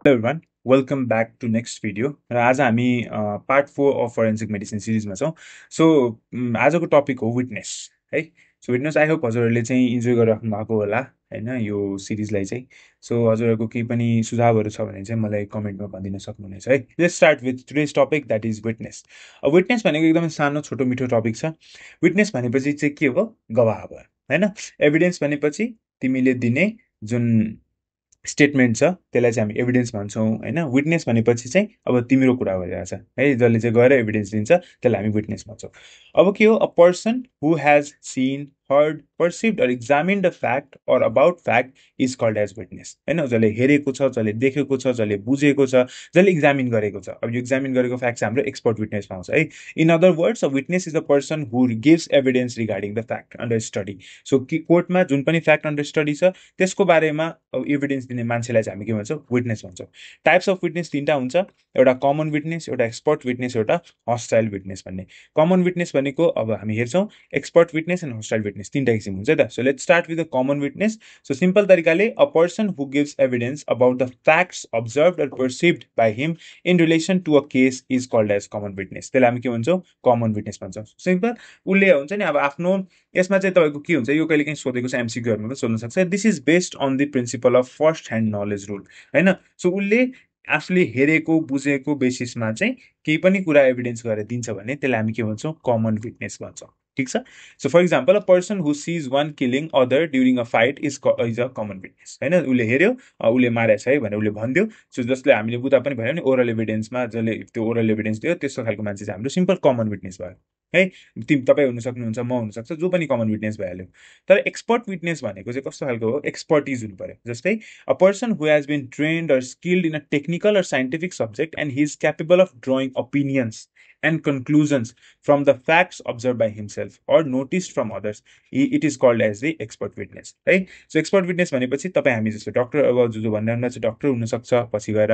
Hello everyone, welcome back to next video. र आज हामी पार्ट 4 अफ फोरेन्सिक मेडिसिन सिरिजमा छौँ. सो आजको टपिक हो विटनेस है. सो विटनेस आई होप हजुरहरूले चाहिँ इन्जोय गरिराख्नु भएको होला होइन यो सिरिजलाई चाहिँ. सो हजुरहरूको केही पनि सुझावहरू छ भने चाहिँ मलाई कमेन्टमा भनिदिन सक्नुहुनेछ है. Let's start with today's topic that is witness. Witness भनेको एकदमै सानो छोटो मिठो टपिक छ. विटनेस भनेपछि चाहिँ के हो? गवाह भयो होइन. एभिडेन्स भनेपछि तिमीले दिने जुन स्टेटमेन्ट छ त्यसलाई चाहिँ हामी एभिडेन्स भन्छौँ होइन. विटनेस भनेपछि चाहिँ अब तिम्रो कुरा भइरहेछ है, जसले चाहिँ गएर एभिडेन्स दिन्छ त्यसलाई हामी विटनेस भन्छौँ. अब के हो? A person who has scene, heard, perceived or examined a fact or about fact is called as witness. हैन, जसले हेरेको छ, जसले देखेको छ, जसले बुझेको छ, जसले एक्जामिन गरेको छ. अब यो एक्जामिन गरेको फ्याक्ट चाहिँ हाम्रो एक्सपर्ट विटनेसमा आउँछ है. In other words, a witness is a person who gives evidence regarding the fact under study. So कोर्टमा जुन पनि फ्याक्ट अन्डर स्टडी छ त्यसको बारेमा एभिडेन्स दिने मान्छेलाई चाहिँ हामी के भन्छौँ? विटनेस भन्छौँ. टाइप्स अफ विटनेस तिनवटा हुन्छ. एउटा कमन विटनेस, एउटा एक्सपर्ट विटनेस, एउटा हस्टाइल विटनेस भन्ने. कमन विटनेस भनेको अब हामी हेर्छौँ expert witness and hostile witness तीनटा किसिम हुन्छ त. So let's start with the common witness. So simple तरिकाले a person who gives evidence about the facts observed or perceived by him in relation to a case is called as common witness. त्यसलाई हामी के भन्छौँ? Common witness भन्छौँ. Simple उसले हुन्छ नि अब आफ्नो यसमा चाहिँ तपाईँको के हुन्छ, यो कहिले काहीँ सोधेको छ एमसिक्यूहरूमा पनि सोध्न सक्छ. This is based on the principle of first hand knowledge rule होइन. सो उसले आफूले हेरेको बुझेको बेसिसमा चाहिँ केही पनि कुरा एभिडेन्स गरेर दिन्छ भने त्यसलाई हामी के भन्छौँ? कमन विटनेस भन्छौँ. ठिक छ. So for example, a person who sees one killing other during a fight is a common witness होइन. उसले हेऱ्यो, उसले मारेको छ है भनेर उसले भनिदियो. सो जसले हामीले बुझ्दा पनि भयो भने ओरल एभिडेन्समा जसले त्यो ओरल एभिडेन्स दियो त्यस्तो खालको मान्छे चाहिँ हाम्रो सिम्पल कमन विटनेस भयो है. तपाईँ हुन सक्नुहुन्छ, म हुनसक्छ, जो पनि कमन विटनेस भइहाल्यो. तर एक्सपर्ट विटनेस भनेको चाहिँ कस्तो खालको हो? एक्सपर्टिज हुनु पर्यो. जस्तै a person who has been trained or skilled in a technical or scientific subject and he is capable of drawing opinions and conclusions from the facts observed by himself or noticed from others, it is called as the expert witness है. So expert witness भनेपछि तपाईँ हामी जस्तो doctor, अब जो भन्दा चाहिँ doctor हुनसक्छ पछि गएर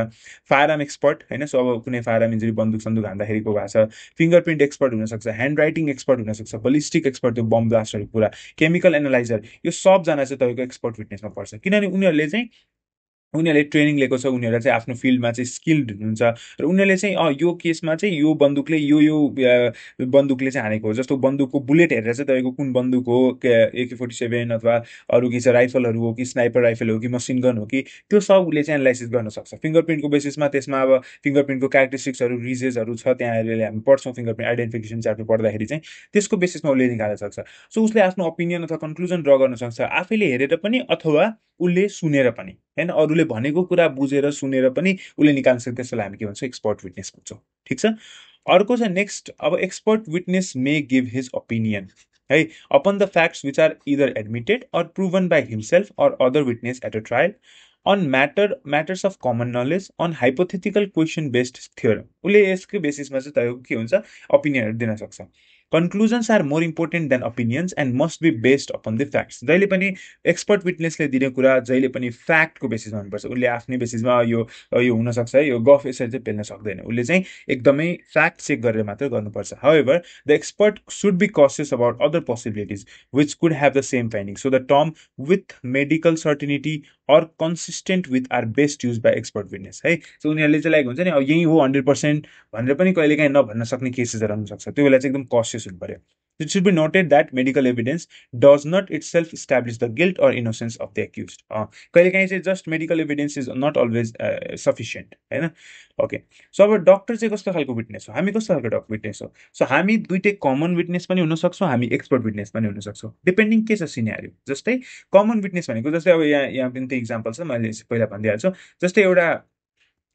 फायर आर्म एक्सपर्ट होइन. सो अब कुनै फायर आर्म इन्जुरी बन्दुक सन्दुक हान्दाखेरिको भएको छ. फिङ्गर प्रिन्ट एक्सपर्ट हुनसक्छ, ह्यान्ड राइटिङ एक्सपर्ट हुनसक्छ, बलिस्टिक एक्सपर्ट त्यो बम ब्लास्टहरू कुरा, केमिकल एनालाइजर, यो सबजना चाहिँ तपाईँको एक्सपर्ट विटनेसमा पर्छ. किनभने उनीहरूले ट्रेनिङ लिएको छ, उनीहरूलाई चाहिँ आफ्नो फिल्डमा चाहिँ स्किल्ड हुनुहुन्छ र उनीहरूले चाहिँ यो केसमा चाहिँ यो बन्दुकले यो बन्दुकले चाहिँ हानेको हो. जस्तो बन्दुकको बुलेट हेरेर चाहिँ तपाईँको कुन बन्दुक हो, AK-47 अथवा अरू के छ राइफलहरू हो कि स्नाइपर राइफल हो कि मसिन गन हो कि, त्यो सब उसले चाहिँ एनालाइसिस गर्न सक्छ. फिङ्गर प्रिन्टको बेसिसमा त्यसमा अब फिङ्गर प्रिन्टको क्यारेक्टरिस्टिक्सहरू, रिजेसहरू छ त्यहाँ हामी पढ्छौँ फिङ्गर प्रिन्ट आइडेन्टिफिकेसन च्याप्टर पढ्दाखेरि चाहिँ त्यसको बेसिसमा उसले निकाल्न सक्छ. सो उसले आफ्नो ओपिनियन अथवा कन्क्लुजन ड्र गर्न सक्छ आफैले हेरेर पनि अथवा उसले सुनेर पनि होइन. अरूले भनेको कुरा बुझेर सुनेर पनि उसले निकाल्न सक्छ. त्यसलाई हामी के भन्छौँ? एक्सपर्ट विटनेस भन्छौँ. ठिक छ. अर्को छ नेक्स्ट. अब expert witness may give his opinion है upon the facts which are either admitted or proven by himself or other witness at a trial on matters of common knowledge on hypothetical question based theorem. उसले यसको बेसिसमा चाहिँ तपाईँको के हुन्छ? ओपिनियनहरू दिन सक्छ. Conclusions are more important than opinions and must be based upon the facts. जहिले पनि एक्सपर्ट विटनेसले दिने कुरा जहिले पनि फ्याक्टको बेसिसमा हुनुपर्छ. उसले आफ्नै बेसिसमा यो हुनसक्छ है, यो गफ यसरी चाहिँ पेल्न सक्दैन. उसले चाहिँ एकदमै फ्याक्ट चेक गरेर मात्र गर्नुपर्छ. However the expert should be cautious about other possibilities which could have the same finding. So the term with medical certainty or consistent with are best used by expert witness है. So उनीहरूले चाहिँ like हुन्छ नि अब यही हो 100% भनेर पनि कहिले काहीँ नभन्न सक्ने केसेसहरू हुनसक्छ. त्यो बेला चाहिँ एकदम कसियस हुनु पर्यो. It should be noted that medical evidence does not itself establish the guilt or innocence of the accused. कहिले काहीँ चाहिँ just medical evidence is not always sufficient होइन. ओके. सो अब डक्टर चाहिँ कस्तो खालको विटनेस हो? हामी कस्तो खालको विटनेस हो? सो हामी दुइटै कमन विटनेस पनि हुनसक्छौँ, हामी एक्सपर्ट विटनेस पनि हुनसक्छौँ, डिपेन्डिङ के छ सिनेरियो. जस्तै कमन विटनेस भनेको जस्तै अब यहाँ पनि त्यो इक्जाम्पल छ, मैले पहिला भनिदिइहाल्छु. जस्तै एउटा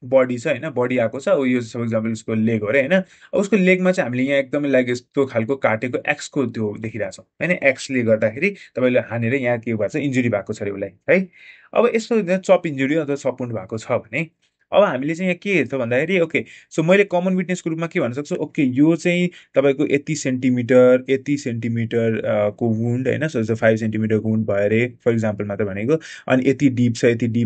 बडी छ होइन, बडी आएको छ, यो फर इक्जाम्पल उसको लेग हो अरे होइन. उसको लेगमा चाहिँ हामीले यहाँ एकदमै लाइक यस्तो खालको काटेको एक्सको त्यो देखिरहेको छौँ होइन. एक्सले गर्दाखेरि तपाईँले हानेर यहाँ के भएको छ? इन्जुरी भएको छ अरे उसलाई है. अब यस्तो चप इन्जुरी अथवा चप वुन्ड भएको छ भने अब हामीले चाहिँ यहाँ के हेर्छ भन्दाखेरि ओके, सो मैले कमन विटनेसको रूपमा के भन्न सक्छु? ओके, यो चाहिँ तपाईँको यति सेन्टिमिटर को वुन्ड होइन. सो 5 सेन्टिमिटरको वुन्ड भयो अरे फर इक्जाम्पल मात्र भनेको. अनि यति डिप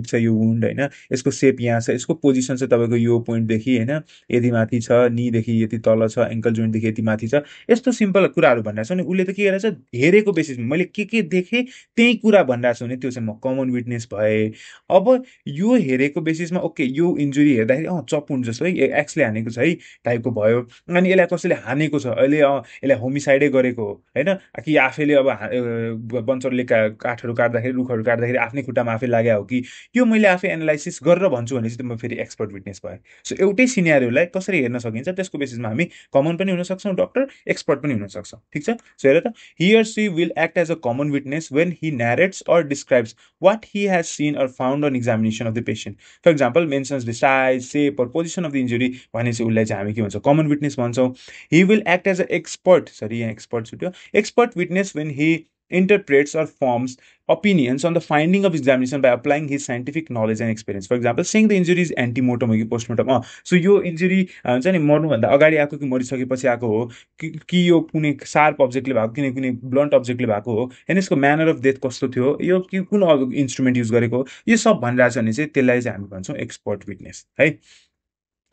छ यो वुन्ड होइन. यसको सेप यहाँ छ, यसको पोजिसन चाहिँ तपाईँको यो पोइन्टदेखि होइन यति माथि छ, नीदेखि यति तल छ, एङ्कल जोइन्टदेखि यति माथि छ. यस्तो सिम्पल कुराहरू भनिरहेको छ नि. उसले त के गरेछ? हेरेको बेसिसमा मैले के देखेँ त्यही कुरा भनिरहेको छु भने त्यो चाहिँ म कमन विटनेस भएँ. अब यो हेरेको बेसिसमा ओके, यो यो इन्जुरी हेर्दाखेरि चपुन जस्तो है एक्सले हानेको छ है टाइपको भयो। अनि यसलाई कसैले हानेको छ अहिले यसलाई होमिसाइडै गरेको हो होइन, कि आफैले अब बन्चरले काठहरू काट्दाखेरि रुखहरू काट्दाखेरि आफ्नै खुट्टामा आफै लाग्यो हो कि, यो मैले आफै एनालाइसिस गरेर भन्छु भने चाहिँ म फेरि एक्सपर्ट विटनेस भयो। सो एउटै सिनेरियोलाई कसरी हेर्न सकिन्छ त्यसको बेसिसमा हामी कमन पनि हुन सक्छौँ डक्टर, एक्सपर्ट पनि हुन सक्छौँ। ठिक छ, सो हेर त, he or she will act as a common witness when he narrates or describes what he has seen or found on examination of the patient. For example, mentions the size, shape or position of the injury भनेपछि उसलाई चाहिँ हामी के भन्छौँ, common witness भन्छौँ। He will act as an expert, sorry यहाँ expert छुट्यो, expert witness when he interprets or forms opinions on the finding of examination by applying his scientific knowledge and experience. For example, saying the injury is antemortem हो कि postmortem, so यो injury हुन्छ नि मर्नुभन्दा अगाडि आएको कि मरिसकेपछि आएको हो कि यो कुनै सार्प अब्जेक्टले भएको कि कुनै ब्लन्ट अब्जेक्टले भएको हो होइन, यसको म्यानर अफ डेथ कस्तो थियो, यो कि कुन इन्स्ट्रुमेन्ट युज गरेको हो, यो सब भनिरहेको छ भने चाहिँ त्यसलाई चाहिँ हामी भन्छौँ एक्सपर्ट विटनेस है।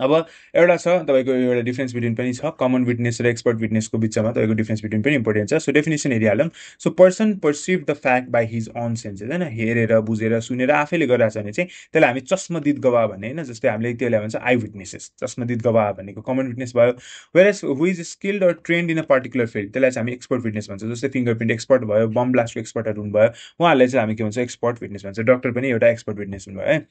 अब एउटा छ तपाईँको एउटा डिफ्रेन्स बिट्विन पनि छ, कमन विटनेस र एक्सपर्ट विटनेसको बिचमा तपाईँको डिफ्रेन्स बिट्विन पनि इम्पोर्टेन्ट छ। सो डेफिनेसन हेरिहालौँ। So person perceive the fact by his own senses होइन, हेरेर बुझेर सुनेर आफैले गरिरहेको छ भने चाहिँ त्यसलाई हामी चस्मदित गवाह भन्ने होइन, जस्तै हामीले त्यसलाई भन्छ आई विटनेसेस, चस्मदित गवाह भनेको कमन विटनेस भयो। Whereas who is skilled or trained in a particular field त्यसलाई चाहिँ हामी एक्सपर्ट विटनेस भन्छ, जस्तै फिङ्गरप्रिन्ट एक्सपर्ट भयो, बम ब्लास्टको एक्सपर्टहरू हुनुभयो, उहाँहरूलाई चाहिँ हामी के भन्छ एक्सपर्ट विटनेस भन्छ। डक्टर पनि एउटा एक्सपर्ट विटनेस हुनुभयो है।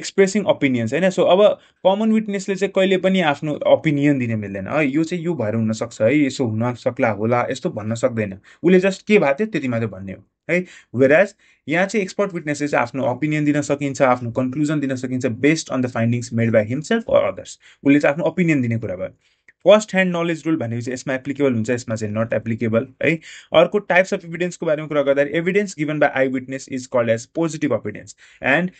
एक्सप्रेसिङ ओपिनियन्स होइन, सो अब कमन विटनेसले चाहिँ कहिले पनि आफ्नो ओपिनियन दिन मिल्दैन है, यो चाहिँ यो भएर हुनसक्छ है, यसो हुन सक्ला होला यस्तो भन्न सक्दैन, उसले जस्ट के भएको थियो त्यति मात्रै भन्ने हो है। वेयरएज यहाँ चाहिँ एक्सपर्ट विटनेसले चाहिँ आफ्नो ओपिनियन दिन सकिन्छ, आफ्नो कन्क्लुजन दिन सकिन्छ based on the findings made by himself or others, उसले चाहिँ आफ्नो ओपिनियन दिने कुरा भयो। फर्स्ट ह्यान्ड नलेज रुल भनेको चाहिँ यसमा एप्लिकेबल हुन्छ, यसमा चाहिँ नट एप्लिकेबल है। अर्को टाइप्स अफ एभिडेन्सको बारेमा कुरा गर्दाखेरि evidence given by eye witness is called as positive evidence and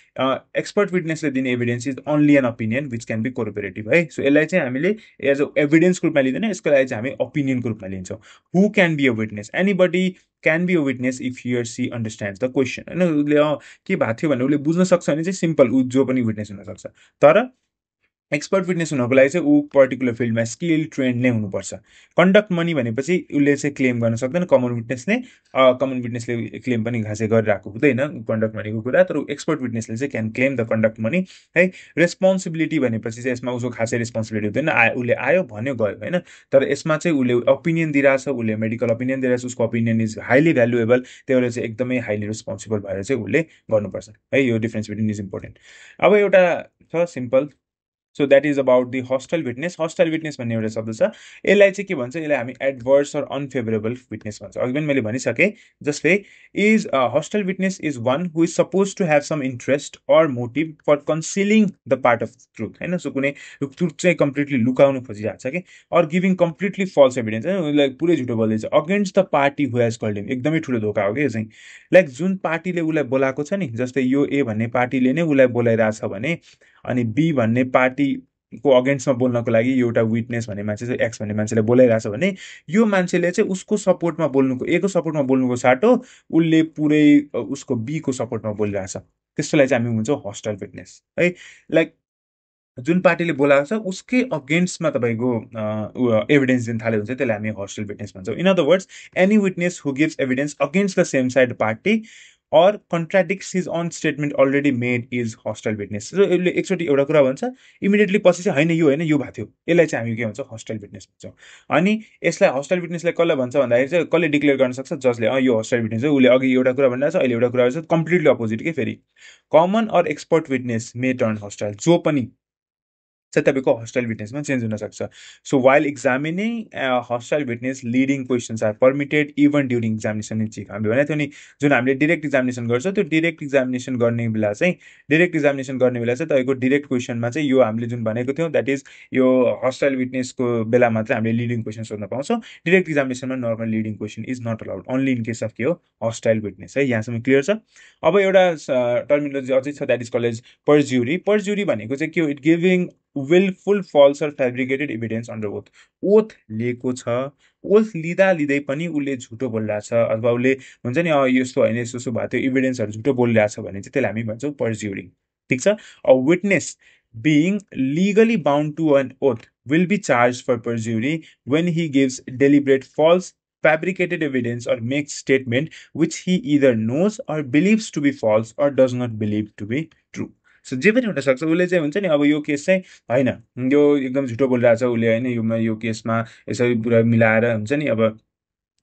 expert विटनेसले दिने evidence is only an opinion which can be corroborative है। सो यसलाई चाहिँ हामीले एज अ एभिडेन्सको रूपमा लिँदैन, यसको लागि चाहिँ हामी ओपिनियनको रूपमा लिन्छौँ। Who can be a witness, anybody can be a witness if he or she understands the question होइन, उसले के भएको थियो भनेर उसले बुझ्न सक्छ भने चाहिँ सिम्पल ऊ जो पनि विटनेस हुनसक्छ। तर एक्सपर्ट विटनेस हुनको लागि चाहिँ ऊ पर्टिकुलर फिल्डमा स्किल ट्रेन्ड नै हुनुपर्छ। कन्डक्ट मनी भनेपछि उसले चाहिँ क्लेम गर्न सक्दैन कमन विटनेसले क्लेम पनि खासै गरिरहेको हुँदैन कन्डक्ट मनीको कुरा, तर एक्सपर्ट विटनेसले चाहिँ can claim the conduct money है। रेस्पोन्सिबिलिटी भनेपछि चाहिँ यसमा उसको खासै रेस्पोन्सिबिलिटी हुँदैन, उसले आयो भन्यो गयो होइन, तर यसमा चाहिँ उसले ओपिनियन दिइरहेछ, उसले मेडिकल ओपिनियन दिइरहेछ, उसको ओपिनियन इज हाइली भ्यालुएबल, त्यही भएर चाहिँ एकदमै हाइली रेस्पोन्सिबल भएर चाहिँ उसले गर्नुपर्छ है। यो डिफ्रेन्स बिट्विन इज इम्पोर्टेन्ट। अब एउटा छ simple, so that is about the hostile witness. Hostile witness भन्ने एउटा शब्द छ, यसलाई चाहिँ के भन्छ, यसलाई हामी एडभर्स अर अनफेभरेबल विटनेस भन्छ। अघि पनि मैले भनिसकेँ, जस्तै is hostile witness is one who is supposed to have some interest or motive for concealing the part of truth होइन, सो कुनै ट्रुथ चाहिँ कम्प्लिटली लुकाउनु खोजिरहेको छ कि, or giving completely false evidence होइन, उसलाई पुरै झुटो बोल्दैछ against the party who has called him, एकदमै ठुलो धोका हो कि यो चाहिँ। लाइक जुन पार्टीले उसलाई बोलाएको छ नि, जस्तै यो ए भन्ने पार्टीले नै उसलाई बोलाइरहेछ भने अनि बी भन्ने पार्टीको अगेन्स्टमा बोल्नको लागि एउटा विटनेस भन्ने मान्छे चाहिँ एक्स भन्ने मान्छेलाई बोलाइरहेछ भने यो मान्छेले चाहिँ उसको सपोर्टमा बोल्नुको, ए को सपोर्टमा बोल्नुको साटो उसले पुरै उसको बी को सपोर्टमा बोलिरहेछ, त्यस्तोलाई चाहिँ हामी भन्छौँ हस्टाइल विटनेस है। लाइक जुन पार्टीले बोलाएको छ उसकै अगेन्स्टमा तपाईँको एभिडेन्स दिन थाल्यो हुन्छ, त्यसलाई हामी हस्टाइल विटनेस भन्छौँ। In other words any witness who gives evidence against the same side party or contradicts his own statement already made is hostile witness। So यसले एकचोटि एउटा कुरा भन्छ इमिडिएटली पछि चाहिँ होइन यो भएको थियो, यसलाई चाहिँ हामी के भन्छौँ हस्टाइल विटनेस भन्छौँ। अनि यसलाई हस्टाइल विटनेसलाई कसले भन्छ भन्दाखेरि चाहिँ कसले डिक्लेयर गर्न सक्छ, जसले यो हस्टाइल विटनेस हो, उसले अघि एउटा कुरा भनिरहेको छ अहिले एउटा कुरा भन्छ, कम्प्लिटली अपोजिट के फेरि। Common or expert witness may turn hostile, जो पनि चाहिँ तपाईँको हस्टाइल विटनेसमा चेन्ज हुनसक्छ। So while examining hostile witness leading questions are permitted even during examination in chief. हामीले भनेको थियो नि जुन हामीले डिरेक्ट एक्जामिनेसन गर्छ त्यो डिरेक्ट एक्जामिनेसन गर्ने बेला चाहिँ तपाईँको डिरेक्ट क्वेसनमा चाहिँ यो हामीले जुन भनेको थियौँ द्याट इज यो हस्टाइल विटनेसको बेला मात्रै हामीले लिडिङ क्वेसन सोध्न पाउँछौँ, डिरेक्ट एक्जामिनेसनमा normal leading question is not allowed only in case of के हो हस्टाइल विटनेस है। यहाँसम्म क्लियर छ। अब एउटा टर्मिनोलोजी अझै छ द्याट इज कल्ड एज पर्ज्युरी। पर्ज्युरी भनेको चाहिँ के हो, it giving willful false or fabricated evidence under oath। Oath लिएको छ, ओथ लिँदै पनि उसले झुटो बोलिरहेछ अथवा उसले हुन्छ नि यस्तो होइन यस्तो भएको थियो इभिडेन्सहरू झुटो बोलिरहेछ भने चाहिँ त्यसलाई हामी भन्छौँ पर्ज्युरिङ। ठिक छ। A witness being legally bound to an oath will be charged for perjury when he gives deliberate false fabricated evidence or makes statement which he either knows or believes to be false or does not believe to be true। So जे पनि हुनसक्छ। उसले चाहिँ हुन्छ नि अब यो case चाहिँ होइन, यो एकदम झुटो बोलिरहेको छ उसले होइन, यो केसमा यसरी पुरा मिलाएर हुन्छ नि अब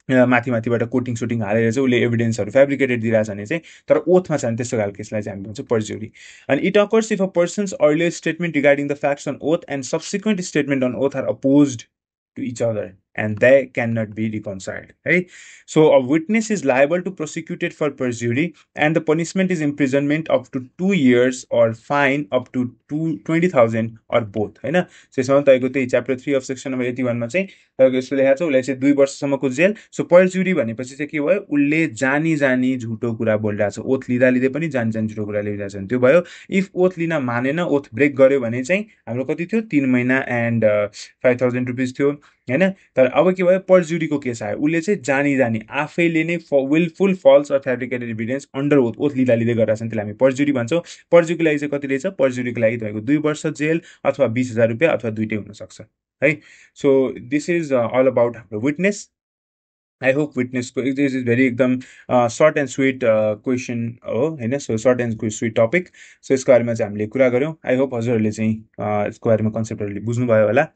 माथि माथिबाट कोटिङ सोटिङ हालेर चाहिँ उसले एभिडेन्सहरू फेब्रिकेटेड दिइरहेछ भने चाहिँ, तर ओथमा छ भने त्यस्तो खालको केसलाई चाहिँ हामी भन्छौँ पर्ज्युरी। And it occurs if a person's earlier statement regarding the facts on oath and subsequent statement on oath are opposed to each other and they cannot be reconciled. Right? So a witness is liable to prosecuted for perjury, and the punishment is imprisonment up to 2 years or fine up to 20,000 or both. होइन, so यसमा तपाईँको त्यही chapter 3 of section number 81 मा चाहिँ तपाईँको यस्तो लेखाएको छ, उसलाई चाहिँ 2 वर्षसम्मको जेल। सो पर्ज्युरी भनेपछि चाहिँ के भयो, उसले जानी जानी झुटो कुरा बोलिरहेको छ, ओथ लिँदा लिँदै पनि जानी जानी झुटो कुरा लिइरहेछ भने त्यो भयो। इफ ओथ लिन मानेन, ओथ ब्रेक गर्यो भने चाहिँ हाम्रो कति थियो, 3 महिना एन्ड 5,000 रुपिज थियो होइन। तर अब के भयो, पर्ज्युरीको केस आयो, उसले चाहिँ जानी जानी आफैले नै wilful false or fabricated evidence under oath, oath लिँदा लिँदै गरेर छ, त्यसलाई हामी पर्ज्युरी भन्छौँ। पर्ज्युरीको लागि चाहिँ कति रहेछ, पर्ज्युरीको लागि तपाईँको 2 वर्ष जेल अथवा 20,000 रुपियाँ अथवा दुइटै हुनसक्छ है। So this is all about हाम्रो विटनेस। आई होप विटनेसको दिस इज भेरी एकदम सर्ट एन्ड स्विट क्वेसन हो होइन। So short and sweet topic. So यसको बारेमा चाहिँ हामीले कुरा गऱ्यौँ। आई होप हजुरहरूले चाहिँ यसको बारेमा कन्सेप्टहरूले बुझ्नुभयो होला।